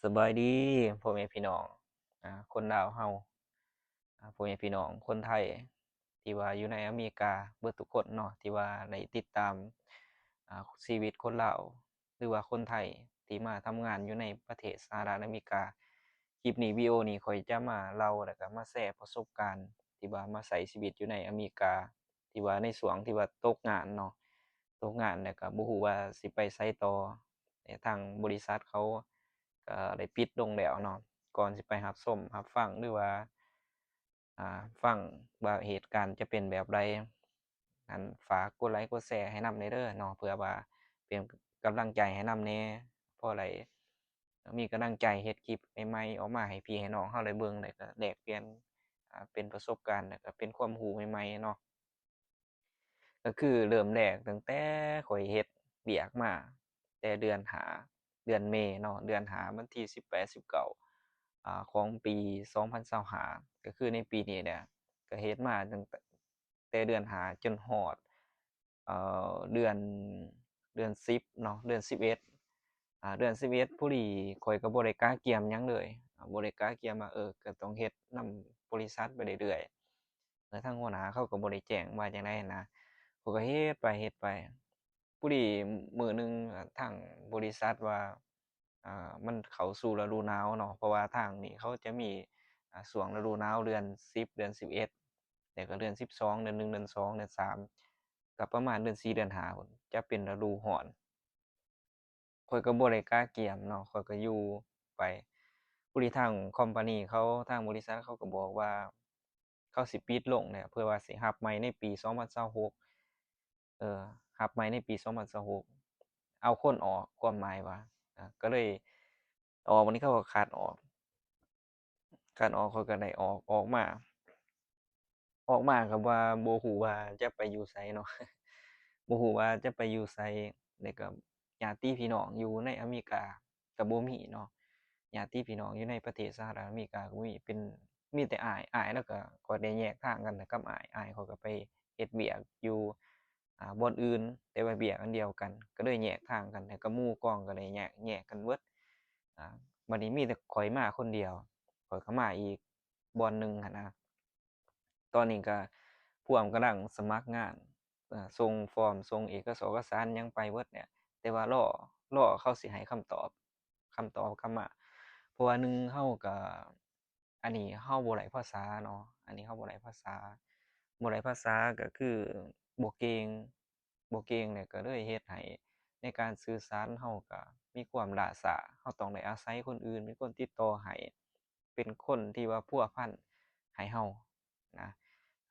ສະບາຍດີພໍ່ແມ່ພີ່ນ້ອງ ອາ ຄົນລາວເຮົາ ອາ ພໍ່ແມ່ພີ່ນ້ອງຄົນໄທ ທີ່ວ່າຢູ່ໃນອາເມລິກາເບິດທຸກຄົນເນາະ ທີ່ວ່າໄດ້ຕິດຕາມ ອາ ຊີວິດຄົນລາວ ຫຼືວ່າຄົນໄທທີ່ມາທຳງານຢູ່ໃນປະເທດສະຫະລັດອາເມລິກາ. ຄລິບນີ້ ວິດີໂອນີ້ ຂ້ອຍຈະມາເລົ່າ ແລ້ວກໍມາແຊປະສົບການ ທີ່ວ່າມາໃຊ້ຊີວິດຢູ່ໃນອາເມລິກາ ທີ່ວ່າໃນຊ່ວງທີ່ວ່າຕົກງານເນາະ ຕົກງານແລ້ວກໍບໍ່ຮູ້ວ່າຊິໄປໃສຕໍ່ ແລະ ທາງບໍລິສັດເຂົາກໍໄດ້ປິດລົງແລ້ວເນາະ. ກ່ອນຊິໄປຮັບຊົມຮັບຟັງ ຫຼືວ່າ ອາ ຟັງວ່າເຫດການຈະເປັນແບບໃດ ອັນ ຝາກກົດໄລກົດແຊໃຫ້ນຳແດ່ເດີເນາະ ເພື່ອວ່າເປັນກຳລັງໃຈໃຫ້ນຳແດ່ ພໍໄດ້ມີກຳລັງໃຈເຮັດຄລິບໃໝ່ໆອອກມາໃຫ້ພີ່ໃຫ້ນ້ອງເຮົາໄດ້ເບິ່ງ ແລ້ວກໍແລກປ່ຽນ ອາ ເປັນປະສົບການ ແລ້ວກໍເປັນຄວາມຮູ້ໃໝ່ໆເນາະ. ກໍຄືເລີ່ມແລກຕັ້ງແຕ່ຂ້ອຍເຮັດວຽກມາ ແຕ່ເດືອນຫ້າ ເດືອນເມເນາະ ເດືອນຫ້າ ວັນທີສິບແປດ ສິບເກົ້າ ອາ ຂອງປີສອງພັນຊາວຫ້າ ກໍຄືໃນປີນີ້ແຫຼະ ກໍເຮັດມາຕັ້ງແຕ່ເດືອນຫ້າຈົນຮອດ ເອີ ເດືອນ ເດືອນສິບເນາະ ເດືອນສິບເອັດ ອາ ເດືອນສິບເອັດ ພໍດີຂ້ອຍກໍບໍ່ໄດ້ກະກຽມຫຍັງເລີຍ ອາ ບໍ່ໄດ້ກະກຽມວ່າ ເອີ ກໍຕ້ອງເຮັດນຳບໍລິສັດໄປເລື້ອຍໆ ແລ້ວທາງຫົວໜ້າເຂົາກໍບໍ່ໄດ້ແຈ້ງວ່າຈັ່ງໃດນະ ຂ້ອຍກໍເຮັດໄປ ເຮັດໄປ ພໍດີມື້ໜຶ່ງ ອາ ທາງບໍລິສັດວ່າ ອາ ມັນເຂົ້າສູ່ລະດູໜາວເນາະ ເພາະວ່າທາງນີ້ເຂົາຈະມີ ອາ ຊ່ວງລະດູໜາວເດືອນສິບ ເດືອນສິບເອັດ ແລ້ວກໍເດືອນສິບສອງ ເດືອນໜຶ່ງ ເດືອນສອງ ເດືອນສາມ ກໍປະມານເດືອນສີ່ ເດືອນຫ້າພຸ້ນ ຈະເປັນລະດູຮ້ອນ. ຂ້ອຍກໍບໍ່ໄດ້ກະກຽມເນາະ ຂ້ອຍກໍຢູ່ໄປ ຜູ້ທີ່ທາງຄອມພານີເຂົາ ທາງບໍລິສັດເຂົາກໍບອກວ່າ ເຂົາຊິປິດລົງແລ້ວ ເພື່ອວ່າຊິຮັບໃໝ່ໃນປີສອງພັນຊາວຫົກ ເອີ ຮັບໃໝ່ໃນປີສອງພັນຊາວຫົກ ເອົາຄົນອອກ ຄວາມໝາຍວ່າ ເອີ ກໍເລີຍອອກ ບັດນີ້ເຂົາກໍຄັດອອກ ຄັດອອກ ຂ້ອຍກໍໄດ້ອອກ ອອກມາ ອອກມາກໍວ່າບໍ່ຮູ້ວ່າຈະໄປຢູ່ໃສເນາະ ບໍ່ຮູ້ວ່າຈະໄປຢູ່ໃສ ແລ້ວກໍຍາດຕິພີ່ນ້ອງຢູ່ໃນອາເມລິກາກໍບໍ່ມີເນາະ ຍາດຕິພີ່ນ້ອງຢູ່ໃນປະເທດສະຫະລັດອາເມລິກາກໍບໍ່ມີ ເປັນ ມີແຕ່ອ້າຍ ອ້າຍລາວກໍ ຂ້ອຍໄດ້ແຍກທາງກັນກັບອ້າຍ ອ້າຍເຂົາກໍໄປເຮັດວຽກຢູ່ ອາ ບ່ອນອື່ນ ແຕ່ວ່າວຽກອັນດຽວກັນ ກໍເລີຍແຍກທາງກັນ ແລ້ວກໍໝູ່ກອງກໍໄດ້ແຍກ ແຍກກັນເບິດ ອາ ບັດນີ້ມີແຕ່ຂ້ອຍມາຄົນດຽວ ຂ້ອຍກໍມາອີກບ່ອນໜຶ່ງຫັ້ນນະ ຕອນນີ້ກໍພວມກຳລັງສະໝັກງານ ອາ ສົ່ງຟອມ ສົ່ງເອກະສອນເອກະສານຫຍັງໄປເບິດແຫຼະ ແຕ່ວ່າລໍ ລໍເຂົາຊິໃຫ້ຄຳຕອບ ຄຳຕອບກັບມາ ເພາະວ່າໜຶ່ງເຮົາກໍ ອັນນີ້ເຮົາບໍ່ໄດ້ພາສາເນາະ ອັນນີ້ເຮົາບໍ່ໄດ້ພາສາ ບໍ່ໄດ້ພາສາກໍຄືບໍ່ເກັ່ງ ບໍ່ເກັ່ງແລ້ວກໍເລີຍເຮັດໃຫ້ໃນການສື່ສານເຮົາກໍມີຄວາມຫຼ້າຊ້າ ເຮົາຕ້ອງໄດ້ອາໄສຄົນອື່ນເປັນຄົນຕິດຕໍ່ໃຫ້ ເປັນຄົນທີ່ວ່າພົວພັນໃຫ້ເຮົານະ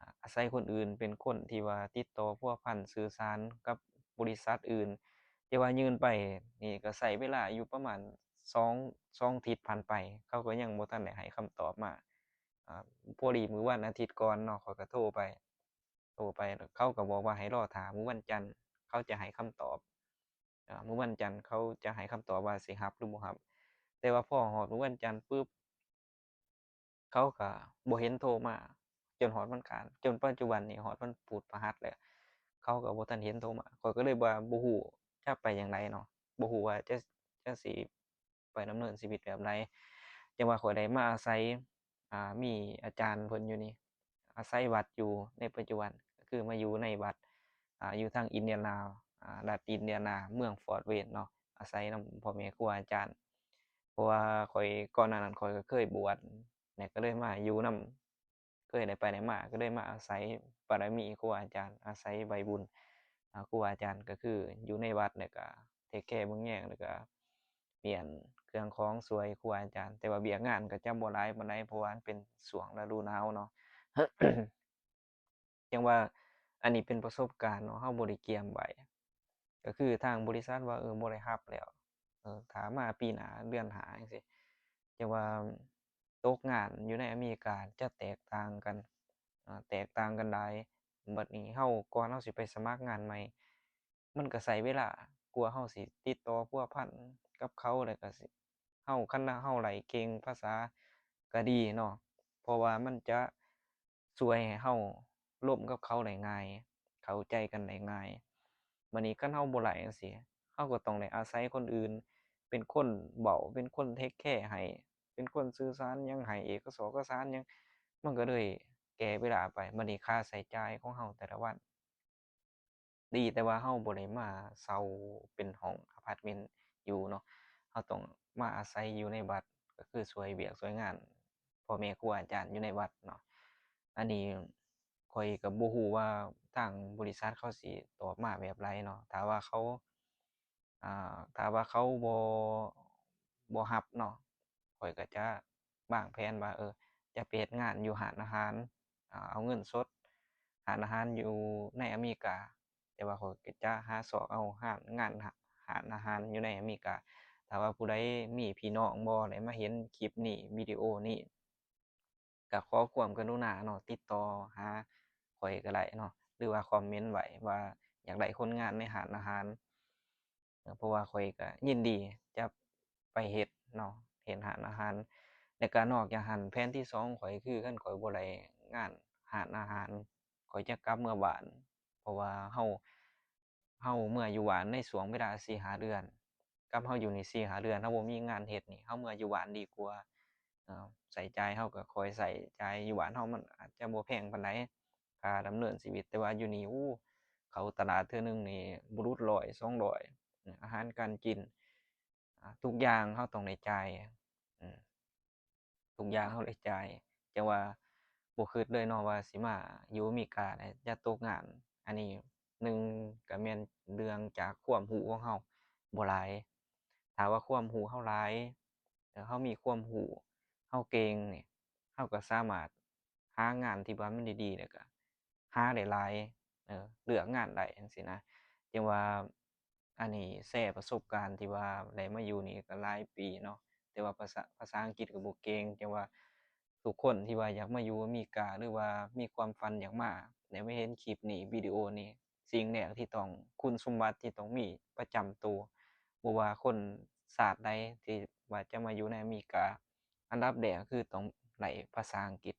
ອາ ອາໄສຄົນອື່ນເປັນຄົນທີ່ວ່າຕິດຕໍ່ພົວພັນສື່ສານກັບບໍລິສັດອື່ນ ແຕ່ວ່າຍື່ນໄປນີ້ກໍໃຊ້ເວລາຢູ່ປະມານສອງ ສອງທິດຜ່ານໄປ ເຂົາກໍຍັງບໍ່ທັນໄດ້ໃຫ້ຄຳຕອບມາ ອາ ພໍດີມື້ວັນອາທິດກ່ອນເນາະ ຂ້ອຍກໍໂທໄປ ໂທໄປ ເຂົາກໍບອກວ່າໃຫ້ລໍຖ້າມື້ວັນຈັນ ເຂົາຈະໃຫ້ຄຳຕອບ ອາ ມື້ວັນຈັນເຂົາຈະໃຫ້ຄຳຕອບວ່າຊິຮັບຫຼືບໍ່ຮັບ ແຕ່ວ່າພໍຮອດມື້ວັນຈັນປຶບ ເຂົາກໍບໍ່ເຫັນໂທມາ ຈົນຮອດວັນອັງຄານ ຈົນປັດຈຸບັນນີ້ຮອດວັນພຸດພະຫັດແລ້ວ ເຂົາກໍບໍ່ທັນເຫັນໂທມາ ຂ້ອຍກໍເລີຍວ່າບໍ່ຮູ້ຈະໄປຈັ່ງໃດເນາະ ບໍ່ຮູ້ວ່າຈະ ຈະຊິໄປດຳເນີນຊີວິດແບບໃດ ຈັ່ງວ່າຂ້ອຍໄດ້ມາອາໄສ ອາ ມີອາຈານເພິ່ນຢູ່ນີ້ ອາໄສວັດຢູ່ໃນປັດຈຸບັນ ກໍຄືມາຢູ່ໃນວັດ ອາ ຢູ່ທາງອິນເດຍນາ ອາ ລັດອິນເດຍນາ ເມືອງຟອດເວນເນາະ ອາໄສນຳພໍ່ແມ່ຄູອາຈານ ເພາະວ່າຂ້ອຍ ກ່ອນໜ້ານັ້ນຂ້ອຍກໍເຄີຍບວດ ແລ້ວກໍເລີຍມາຢູ່ນຳ ເຄີຍໄດ້ໄປໄດ້ມາ ກໍເລີຍມາອາໄສບາລະມີຄູອາຈານ ອາໄສໃບບຸນ ອາ ຄູອາຈານ ກໍຄືຢູ່ໃນວັດ ແລ້ວກໍເທກແຄເບິ່ງແຍງ ແລ້ວກໍປ່ຽນເຄື່ອງຂອງຊ່ວຍຄູອາຈານ ແຕ່ວ່າວຽກງານກໍຈະບໍ່ຫຼາຍປານໃດ ເພາະວ່າມັນເປັນຊ່ວງລະດູໜາວເນາະ ຈັ່ງວ່າອັນນີ້ເປັນປະສົບການເນາະ ເຮົາບໍ່ໄດ້ກຽມໄວ້ ກໍຄືທາງບໍລິສັດວ່າ ເອີ ບໍ່ໄດ້ຮັບແລ້ວ ເອີ ຖ້າມາປີໜ້າເດືອນຫ້າ ຈັ່ງຊີ້ ຈັ່ງວ່າຕົກງານຢູ່ໃນອາເມລິກາຈະແຕກຕ່າງກັນ ອາ ແຕກຕ່າງກັນຫຼາຍ ບັດນີ້ເຮົາ ກ່ອນເຮົາຊິໄປສະໝັກງານໃໝ່ ມັນກໍໃຊ້ເວລາກວ່າເຮົາຊິຕິດຕໍ່ພົວພັນກັບເຂົາ ແລ້ວກໍຊິ ເຮົາ ຄັນເຮົາໄດ້ເກັ່ງພາສາກໍດີເນາະ ເພາະວ່າມັນຈະຊ່ວຍໃຫ້ເຮົາລົມກັບເຂົາໄດ້ງ່າຍ ເຂົ້າໃຈກັນໄດ້ງ່າຍ ບັດນີ້ຄັນເຮົາບໍ່ໄດ້ຈັ່ງຊີ້ ເຮົາກໍຕ້ອງໄດ້ອາໄສຄົນອື່ນ ເປັນຄົນເວົ້າ ເປັນຄົນເທກແຄໃຫ້ ເປັນຄົນສື່ສານຫຍັງໃຫ້ ເອກະສອກກະສານຫຍັງ ມັນກໍເລີຍແກ່ເວລາໄປ. ບັດນີ້ຄ່າໃຊ້ຈ່າຍຂອງເຮົາແຕ່ລະວັນ ດີແຕ່ວ່າເຮົາບໍ່ໄດ້ມາເຊົ່າເປັນຫ້ອງອາພາດເມັນຢູ່ເນາະ ເຮົາຕ້ອງມາອາໄສຢູ່ໃນວັດ ກໍຄືຊ່ວຍວຽກຊ່ວຍງານພໍ່ແມ່ຄູອາຈານຢູ່ໃນວັດເນາະ. ອັນນີ້ຂ້ອຍກໍບໍ່ຮູ້ວ່າທາງບໍລິສັດເຂົາຊິຕອບມາແບບໃດເນາະ ຖ້າວ່າເຂົາ ອ່າ ຖ້າວ່າເຂົາບໍ່ ບໍ່ຮັບເນາະ ຂ້ອຍກໍຈະວາງແຜນວ່າ ເອີ ຈະໄປເຮັດງານຢູ່ຮ້ານອາຫານ ອ່າ ເອົາເງິນສົດ ຮ້ານອາຫານຢູ່ໃນອາເມລິກາ ແຕ່ວ່າຂ້ອຍກໍຈະຫາຊອກເອົາຮ້ານ ງານ ຮ້ານອາຫານຢູ່ໃນອາເມລິກາ. ຖ້າວ່າຜູ້ໃດມີພີ່ນ້ອງບໍ່ ໄດ້ມາເຫັນຄລິບນີ້ ວິດີໂອນີ້ ກໍຂໍຄວາມກະລຸນາເນາະ ຕິດຕໍ່ຫາຂ້ອຍກໍໄດ້ເນາະ ຫຼືວ່າຄອມເມັນໄວ້ວ່າຢາກໄດ້ຄົນງານໃນຮ້ານອາຫານ ເພາະວ່າຂ້ອຍກໍຍິນດີຈະໄປເຮັດເນາະ ເຮັດຮ້ານອາຫານ. ແລ້ວກໍນອກຈາກຫັ້ນ ແຜນທີສອງຂ້ອຍຄື ຄັນຂ້ອຍບໍ່ໄດ້ງານຮ້ານອາຫານ ຂ້ອຍຈະກັບເມືອບ້ານ ເພາະວ່າເຮົາ ເຮົາເມືອຢູ່ບ້ານໃນຊ່ວງເວລາສີ່ຫ້າເດືອນ ກັບເຮົາຢູ່ນີ້ສີ່ຫ້າເດືອນ ເຮົາບໍ່ມີງານເຮັດນີ້ ເຮົາເມືອຢູ່ບ້ານດີກວ່າ. ເອີ ໃຊ້ຈ່າຍເຮົາກໍຄ່ອຍໃຊ້ຈ່າຍ ຢູ່ບ້ານເຮົາມັນອາດຈະບໍ່ແພງປານໃດ ຄ່າດຳເນີນຊີວິດ ແຕ່ວ່າຢູ່ນີ້ ໂອ້ ເຂົ້າຕະຫຼາດເທື່ອໜຶ່ງນີ້ບໍ່ຫຼຸດຮ້ອຍສອງຮ້ອຍ ອາຫານການກິນ ອາ ທຸກຢ່າງເຮົາຕ້ອງໄດ້ຈ່າຍ ອືມ ທຸກຢ່າງເຮົາໄດ້ຈ່າຍ ຈັ່ງວ່າບໍ່ຄິດເລີຍເນາະວ່າຊິມາຢູ່ອາເມລິກາແລ້ວຈະຕົກງານ. ອັນນີ້ໜຶ່ງກໍແມ່ນເລື່ອງຈາກຄວາມຮູ້ຂອງເຮົາບໍ່ຫຼາຍ ຖ້າວ່າຄວາມຮູ້ເຮົາຫຼາຍ ເຮົາມີຄວາມຮູ້ ເຮົາເກັ່ງນີ້ ເຮົາກໍສາມາດຫາງານທີ່ວ່າມັນດີໆ ແລ້ວກໍຫາໄດ້ຫຼາຍ ເອີ ເລືອກງານໄດ້ຈັ່ງຊີ້ນະ. ຈັ່ງວ່າ ອັນນີ້ແຊປະສົບການທີ່ວ່າໄດ້ມາຢູ່ນີ້ກໍຫຼາຍປີເນາະ ແຕ່ວ່າພາສາ ພາສາອັງກິດກໍບໍ່ເກັ່ງ ຈັ່ງວ່າທຸກຄົນທີ່ວ່າຢາກມາຢູ່ອາເມລິກາ ຫຼືວ່າມີຄວາມຝັນຢາກມາ ໄດ້ມາເຫັນຄລິບນີ້ ວິດີໂອນີ້ ສິ່ງແລກທີ່ຕ້ອງ ຄຸນສົມບັດທີ່ຕ້ອງມີປະຈຳໂຕ ບໍ່ວ່າຄົນຊາດໃດທີ່ວ່າຈະມາຢູ່ໃນອາເມລິກາ ອັນດັບແລກຄືຕ້ອງໄດ້ພາສາອັງກິດ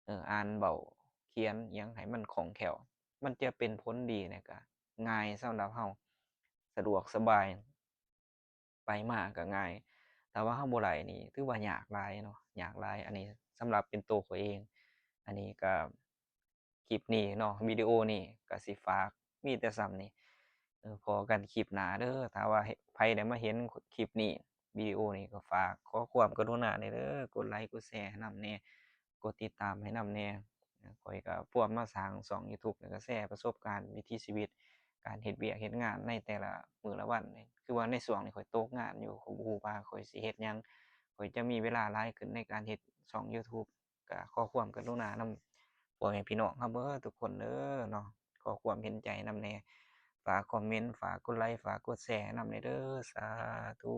ເອີ ອ່ານເວົ້າຂຽນຫຍັງໃຫ້ມັນຄ່ອງແຄ້ວ ມັນຈະເປັນຜົນດີ ແລ້ວກະງ່າຍສຳລັບເຮົາ ສະດວກສະບາຍ ໄປມາກະງ່າຍ. ຖ້າວ່າເຮົາບໍ່ໄດ້ນີ້ ຖືວ່າຍາກຫຼາຍເນາະ ຍາກຫຼາຍ. ອັນນີ້ສຳລັບເປັນໂຕຂ້ອຍເອງ ອັນນີ້ກະ ຄລິບນີ້ເນາະ ວິດີໂອນີ້ກະຊິຝາກມີແຕ່ສ່ຳນີ້ ເອີ ພໍ້ກັນຄລິບໜ້າເດີ. ຖ້າວ່າໃຜໄດ້ມາເຫັນຄລິບນີ້ ວິດີໂອນີ້ ກໍຝາກຂໍຄວາມກະລຸນາແດ່ເດີ ກົດໄລກົດແຊໃຫ້ນຳແດ່ ກົດຕິດຕາມໃຫ້ນຳແດ່. ຂ້ອຍກໍພວມມາສ້າງຊ່ອງ YouTube ແລ້ວກໍແຊປະສົບການວິຖີຊີວິດ ການເຮັດວຽກເຮັດງານໃນແຕ່ລະມື້ລະວັນ. ຄືວ່າໃນຊ່ວງນີ້ຂ້ອຍຕົກງານຢູ່ ຂ້ອຍບໍ່ຮູ້ວ່າຂ້ອຍຊິເຮັດຫຍັງ ຂ້ອຍຈະມີເວລາຫຼາຍຂຶ້ນໃນການເຮັດຊ່ອງ YouTube ກໍຂໍຄວາມກະລຸນານຳພໍ່ແມ່ພີ່ນ້ອງເຮົາເບິດທຸກຄົນເດີເນາະ ຂໍຄວາມເຫັນໃຈນຳແດ່ ຝາກຄອມເມັນ ຝາກກົດໄລ ຝາກກົດແຊໃຫ້ນຳແດ່ເດີ ສາທຸ.